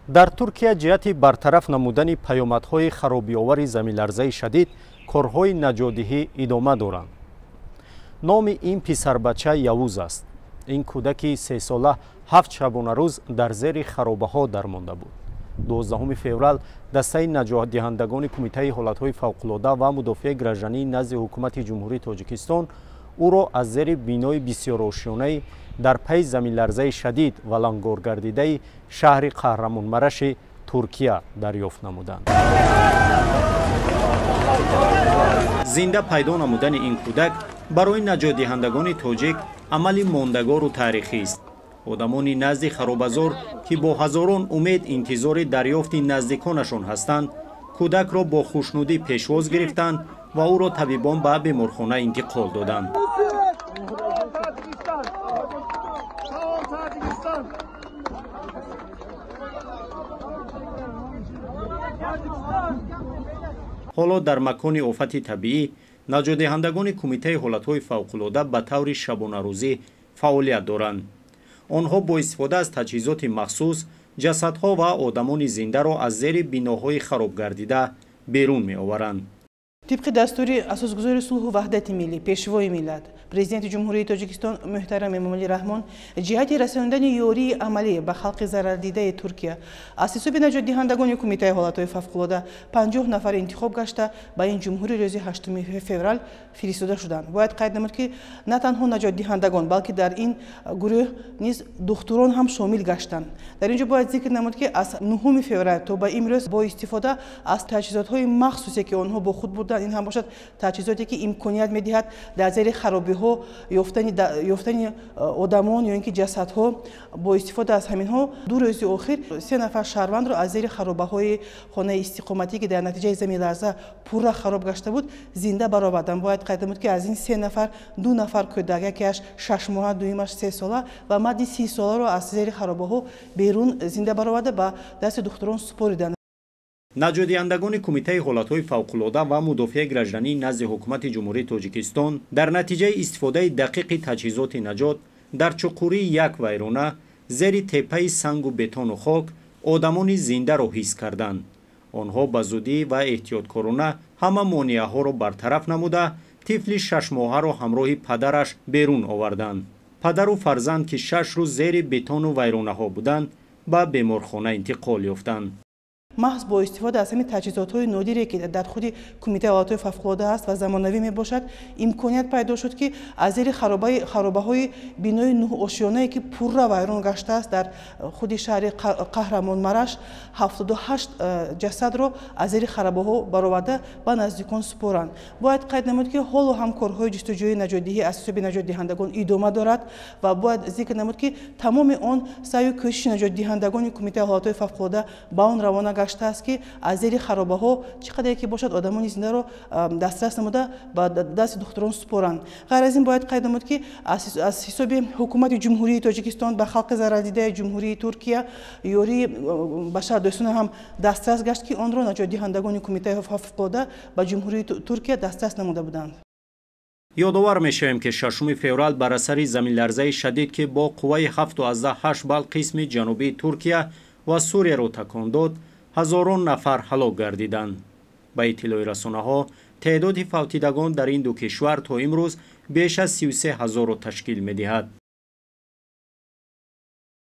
Дар Туркия ҷиҳати бартараф намудани паёмадҳои харобиовари заминларзаи шадид корҳои наҷотдиҳӣ идома доранд. Номи ин писарбача Явуз аст. Ин кӯдаки сесола 7 шабонарӯз дар зери харобаҳо дармонда буд. 12 феврал дастаи наҷотдиҳандагони Кумитаи ҳолатҳои фавқулода ва мудофиаи граждании назди Ҳукумати Ҷумҳурии Тоҷикистон ӯро аз зери бинои бисёрошёнаи дар пайи заминларзаи шадид ва лангоргардидаи шаҳри Қаҳрамонмараши Туркия дарёфт намуданд. Зинда пайдо намудани ин кӯдак барои наҷотдиҳандагони тоҷик амали мондагору таърихист. Одамони назди харобазор, ки бо ҳазорон умед интизори дарёфти наздиконашон ҳастанд, кӯдакро бо хушнудӣ пешвоз гирифтанд ва ӯро табибон ба беморхона интиқол доданд. Ҳоло дар макони офати табиӣ наҷотдиҳандагони Кумитаи ҳолатҳои фавқулода ба таври шабонарӯзӣ фаъолият доранд. Онҳо бо истифода аз таҷҳизоти махсус ҷасадҳо ва одамони зиндаро аз зери биноҳои харобгардида берун меоваранд. Тибқи дастури асосгузори сулҳу ваҳдати миллӣ, Пешвои миллат, Президенти Ҷумҳурии Тоҷикистон муҳтарам Эмомалӣ Раҳмон, ҷиҳати расондани ёрии амалӣ ба халқи зарардидаи Туркия аз ҳисоби наҷотдиҳандагони Кумитаи ҳолатҳои фавқулода 50 нафар интихоб гашта ба ин ҷумҳурӣ рӯзи 8 феврал фиристода шуданд. Бояд қайд намуд, ки на танҳо наҷотдиҳандагон, балки дар ин гурӯҳ низ духтурон ҳам шомил гаштанд. Дар ин ҷо бояд зикр намуд, ки аз 9 феврал то ба имрӯз бо истифода аз таҷҳизотҳои махсусе, ки онҳо бо худ бурданд, ин ҳам бошад таҷҳизоте, ки имконият медиҳад дар зери харобиҳо ёфтани одамон ё ин ки ҷасадҳо, бо истифода аз ҳаминҳо 2 рӯзи охир 3 нафар шаҳрвандро аз зери харобаҳои хонаи истиқоматӣ, ки дар натиҷаи заминларза пурра хароб гашта буд, зинда бароварданд. Бояд қайд намуд, ки аз ин 3 нафар 2 нафар кӯдак, якеаш 6 моҳа, дуюмаш 3 сола ва марди 30 соларо аз зери харобаҳо берун зинда бароварда ба дасти духтурон супориданд. Наҷотдиҳандагони Кумитаи ҳолатҳои фавқулода ва мудофиаи граждании назди Ҳукумати Ҷумҳурии Тоҷикистон дар натиҷаи истифодаи дақиқи таҷҳизоти наҷот дар чуқурии як вайрона зери теппаи сангу бетону хок одамони зиндаро ҳис карданд. Онҳо ба зудӣ ва эҳтиёткорона ҳама монеаҳоро бартараф намуда тифли 6 моҳаро ҳамроҳи падараш берун оварданд. Падару фарзанд, ки 6 рӯз зери бетону вайронаҳо буданд, ба беморхона интиқол ёфтанд. Маҳз бо истифода аз ҳамин таҷҳизотҳои нодире, ки дар худи Кумитаи ҳолатҳои фавқулода аст ва замонавӣ мебошад, имконият пайдо шуд, ки аз зери харобаҳои бинои нӯҳошёнае, ки пурра вайрон гаштааст дар худи шаҳри Қаҳрамонмараш, 78 ҷасадро аз зери харобаҳо бароварда ба наздикон супоранд. Бояд қайд намуд, ки ҳоло ҳам корҳои ҷустуҷӯи наҷотдиҳӣ аз ҳисоби наҷотдиҳандагон идома дорад ва бояд зикр намуд, ки тамоми он саъю кӯшиши наҷотдиҳандагони Кумитаи ҳолатҳои фавқулода ба он равона гаштааст, ки аз зери харобаҳо чӣ қадаре ки бошад одамони зиндаро дастрас намуда ба дасти духтурон супоранд. Ғайр аз ин, бояд қайд намуд, ки аз ҳисоби Ҳукумати Ҷумҳурии Тоҷикистон ба халқи зарардидаи Ҷумҳурии Туркия ёрии башардӯстона ҳам дастрас гашт, ки онро наҷотдиҳандагони Кумитаи фавқулода ба Ҷумҳурии Туркия дастрас намуда буданд. Ёдовар мешавем, ки 6 феврал бар асари заминларзаи шадид, ки бо қувваи 7,8 балл қисми ҷанубии Туркия ва Сурияро такон дод, ҳазорон нафар ҳалок гардиданд. Ба иттилои расонаҳо, теъдоди фавтидагон дар ин ду кишвар то имрӯз беш аз 33 ҳазорро ташкил медиҳад.